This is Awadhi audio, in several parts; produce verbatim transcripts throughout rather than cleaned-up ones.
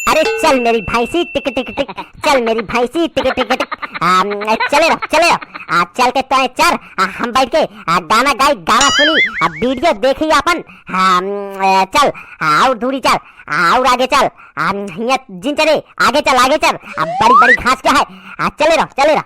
अरे चल मेरी भैंसी टिक टिक टिक, चल मेरी भैंसी टिक टिक टिक। आ, चले रहो, चले रहो। आ, चल के तोय चर, आ, हम बैठ के, आ, गाना गाई, गाना सुनी, आ, वीडियो देखी अपन। आ, चल, आ, और दूरी चल, आ, और आगे चल। आ, हियाँ जिन चले, आगे चल, आगे चल। आ, बड़ी बड़ी घास क्या है? आ, चले रहो, चले रहो।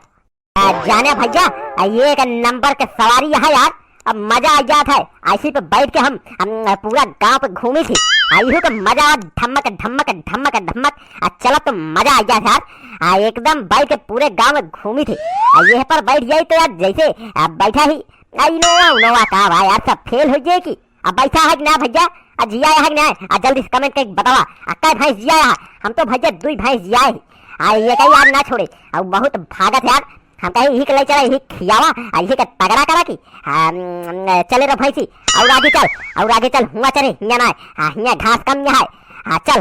आ, जाने भैया, आ, ये एक नंबर के सवारी है यार। अब मजा आ जात है। ऐसी पे बैठ के हम, हम पूरा गांव पे घूमी थी। आ, इहू के मजा आवा, धमक, धमक, धमक, धमक। आ, चलो तो मजा आ जात यार। आ, एकदम बैठ के पूरे गांव में घूमी थी। आ, ये पर बैठ जाई तो यार जैसे, आ, बैठा ही, आ, इनोवा, उनोवा का बा यार, सब फेल हो जाए की। अब बैठा है कि ना भैया? आ, जिया है कि ना? आ, जल्दी से comment करके बतावा। आ, कै भैंस जिया है? हम तो भैया दुई भैंस जिया है। आ, ये कहीं यार ना छोड़े। आ, बहुत भागत यार। हम कहे, "इही के ले चला, इही खियावा, आ इही के तगड़ा करा की।" आ, उम, चले रहो भैंसी, और आगे चल, और आगे चल, हुआ चले, हियाँ ना है, आ, हियाँ घास कम यहाँ है। आ, चल।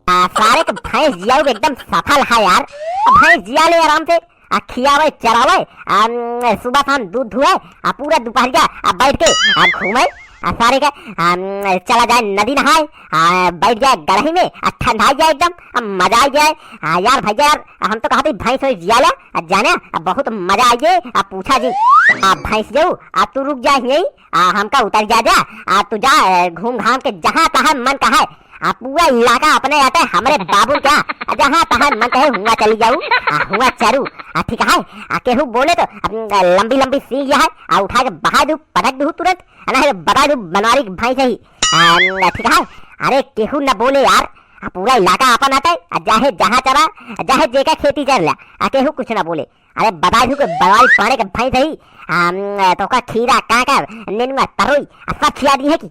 आ, सारे के भैंस जियाऊ एकदम सफल है यार। आ, भैंस जिया ले आराम से, आ, खियावे, चरावे, आ, उम, सुबह शाम दूध दुहे, आ, पूरा दोपहरिया, आ, बैठ के, आ, घूमे, आ, सारे के, आ, उम, चला जाए नदी नहाए, आ, बैठ जाए गरही में, आ, ठंडा जाए एकदम, आ, मजा आ जाए। आ, यार भैया यार, हम तो कहते भैंस वैंस जिया ले, आ, जाने, आ, बहुत मजा आ जाए, आ, पूछा जी, आ, भैंस जाऊ, आ, तू रुक जा यहीं, आ, हमका उतर जा जा, आ, तू जा, ए, घूम घाम के जहाँ तहाँ मन कहे, आ, पूरा इलाका अपने आते हमरे बाबू क्या, आ, जहाँ तहाँ मन कहे हुआ चली जाऊ, आ, हुआ चरू, आ, ठीक है, आ, केहू बोले तो, आ, लंबी लंबी सींग यह है, आ, उठा के बहा दू, पटक दू तुरंत, आ, नहीं तो बता दू बनवारी की भैंस ही, आ, ठीक है, अरे केहू न बोले यार, आ, पूरा इलाका अपन आते, आ, चाहे जहाँ चला, आ, चाहे जेका खेती चर ला, आ, केहू कुछ ना बोले। अरे बताई हूँ कि बवाल पाने के भैंस ही, हम, तोका खीरा, कांकर, नेनुआ, तरोई, आ सब खिया दी है कि?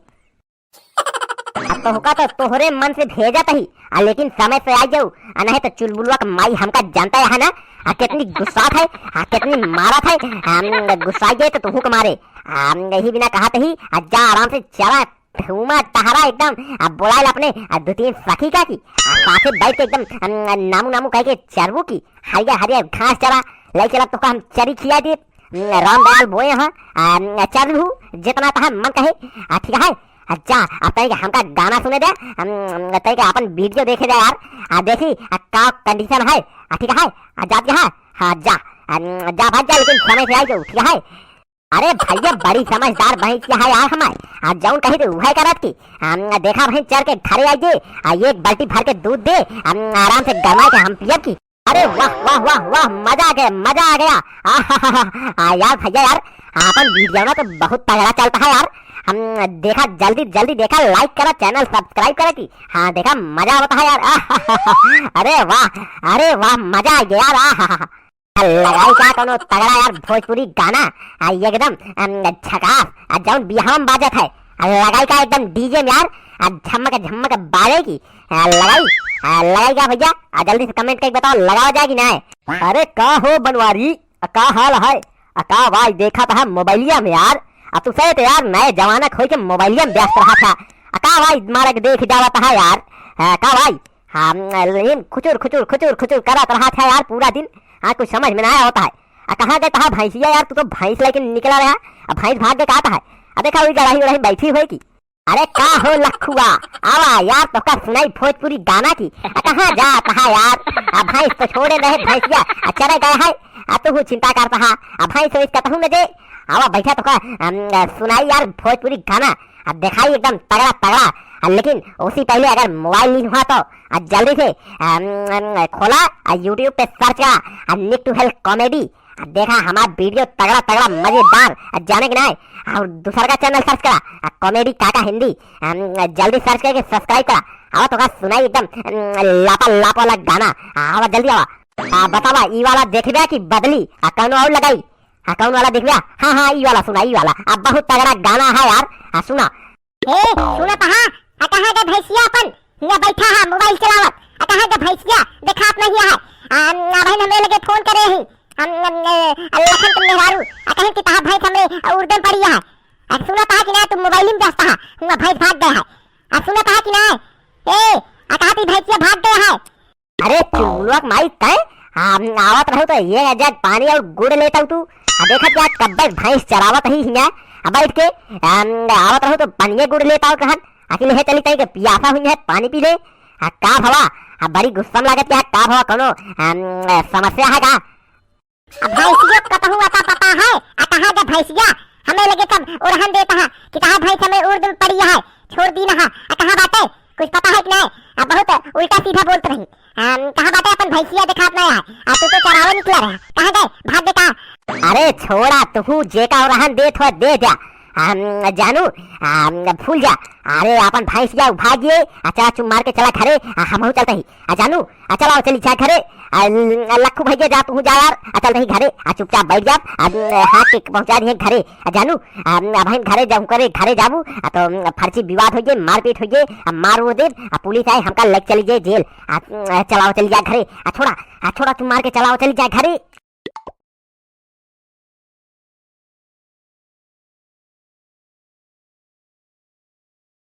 अब तोहका तो तोहरे मन से भेजत ही, आ लेकिन समय से आ जाऊ, आ नहीं तो चुलबुलवा के माई हमका जानता है ना, आ कितनी गुस्सात है, आ कितनी मारत है, हम गुस्सा गए तो तुहू के मारे, हम यही बिना कहत ही, आ जा आराम से चला, घूमा टहरा एकदम, आ बोलाइल अपने, आ दो तीन सखी का की, आ साथे बैठ के एकदम, अम, नामू नामू कह के चरबू की, हरियर हरियर घास चरा, ले चला तोका हम चरी खिया दे, अम, राम दयाल बोए हैं, आ, चरबू, जितना तहा मन कहे, आ ठीक है, आ जा, आ तई के हमका गाना सुने दे, अम, तई के अपन वीडियो देखे दे यार, आ देखी, आ का कंडीशन है, आ ठीक है, आ जा, जा, हाँ जा, अम, जा भाग जा, लेकिन समय से आई जाऊ, ठीक है। अरे भैया, बड़ी समझदार भैंस है यार हमार। आ जौन कही थे उहे करत की। हम देखा भाई चर के घरे आई जे, आ एक बाल्टी भर के दूध दे, हम आराम से गरमा के हम पियब की। अरे वाह, वाह, वाह, वाह, मजा आ गया, मजा आ गया। आहाहाहा, आ यार भैया यार, आपन वीडियो ना तो बहुत तगड़ा चलता है यार। हम देखा जल्दी, जल्दी देखा, like करा, channel subscribe करा की। हाँ देखा, मजा आवता है यार। आहाहाहा, अरे वाह, अरे वाह, मजा आ गया यार। आहाहाहा। लगाई का कौनो तगड़ा यार भोजपुरी गाना, आ एकदम, अम, झकास, आ जौन बिहाव में बाजत है, आ लगाई का एकदम डीजे में यार, आ झमक झमक बाजे की, आ लगाई, आ लगाई का भैया, आ जल्दी से comment करके बताओ, लगावा जाए कि ना? अरे का हो बनवारी, आ का हाल है? आ का भाई देखा था मोबाइलिया में यार, आ तू सही तो यार नए जमाना खोई के मोबाइलिया में व्यस्त रहा था, आ का भाई मारे के देख जावा था यार, आ का भाई? हाँ, लेकिन खुचुर, खुचुर, खुचुर, खुचुर करत रहत है यार पूरा दिन। हाँ, कुछ समझ में ना आवत है। आ कहाँ गए तहा भैंसिया यार, तू तो भैंस लेके निकला रहा, अब भैंस भाग के कहत है। अब देखा वही गड़ही उड़ही बैठी हुई की। अरे का हो लखुआ, आवा यार, तोका सुनाई भोजपुरी गाना की। आ कहाँ जात है यार, आ भैंस तो छोड़े रहे भैंसिया, आ चरे गए है, आ तू चिंता करता है, आ भैंस वैस कतहू न जे, आवा बैठा तोका, अम, सुनाई यार भोजपुरी गाना। आ देखाई एकदम तगड़ा तगड़ा। आ लेकिन उससे पहले अगर मोबाइल ली हुआ तो आ जल्दी से, अम, अम, खोला, आ YouTube पे search करा, आ Need to Help Comedy। आ देखा हमार वीडियो तगड़ा तगड़ा मजेदार, आ जाने के ना है। और दूसर का channel search करा, आ Comedy काका हिंदी। अम, जल्दी search करके subscribe करा। आवा तोका सुनाई एकदम, अम, लापा लाप वाला गाना। आ, आवा जल्दी आवा। आ बतावा ई वाला देखबे कि बदली, आ कौनो और लगाई? हाँ, कौन वाला देखबे? हाँ, हाँ, ई वाला सुना, ई वाला। अब बहुत तगड़ा गाना है यार। हाँ, सुना। ए, सुना तहा, आ कहाँ गए भैंसिया अपन? हियाँ बैठा है, मोबाइल चलावत। आ कहाँ गए भैंसिया? देखात नहीं है। आ, आ बहन हमरे लगे फोन करे ही। हम, हम, ए, लखन के मेहरारू। आ कहें कि तहा भैंस हमरे उर्दे में पड़ी है। आ सुना तहा कि ना, तू मोबाइल में व्यस्त है। हुआ भैंस भाग गए है। आ सुना तहा कि ना? ए, आ कहाँ थी भैंसिया भाग गए है? अरे चुलबुलवा के माई तय, आ, आवत रहू तो ये जग पानी और गुड़ लेता तू। आ देखत क्या कब्बे भैंस चरावत ही हियाँ, आ बैठ के, आ, आवत रहू तो पानिये गुड़ लेता रहन। आखिर ले चली तई के पियासा हुई है, पानी पी ले। आ, का भवा? आ, बड़ी गुस्सा में लागत है, का भवा? कौनो, अम, समस्या है का? अब भैंसिया कतहूँ अता पता है? आ, कहाँ गए भैंसिया? हमें लगे सब ओरहन देत है कि कहाँ भैंस हमें उर्द में पड़ी है, छोड़ दी ना है। आ, कहाँ बाटे? कुछ पता है कि नहीं? आ, बहुत उल्टा सीधा बोलत रही। अम, कहाँ बाटे? अपन भैंसिया देखात नहीं है। आ, तू तो चरावे निकला रहा। कहाँ गए? भाग गए का? अरे छोड़ा, तू जेका ओरहन देत हो, दे जा। अम, जानू, अम, भूल जा। अरे अपन भैंसिया भाग गए, आ चला चुप मार के चला घरे, आ हमहू चलत ही। आ जानू, आ चला चली जा घरे। आ ल-, लखू भैया जा, तू जा यार, आ चलत ही घरे, आ चुपचाप बैठ जा, आ, हाथ के पहुँचा दिए घरे। आ जानू, आ, अब हम घरे जाऊँ करे, घरे जाबू, आ तो फर्जी विवाद हो गए, मारपीट हो गए, आ मार वो दे, आ पुलिस आए, हमका लेके चली जाए जेल। आ, आ चला चली जा घरे, आ छोड़ा, आ छोड़ा, तू मार के चला चली जा घरे।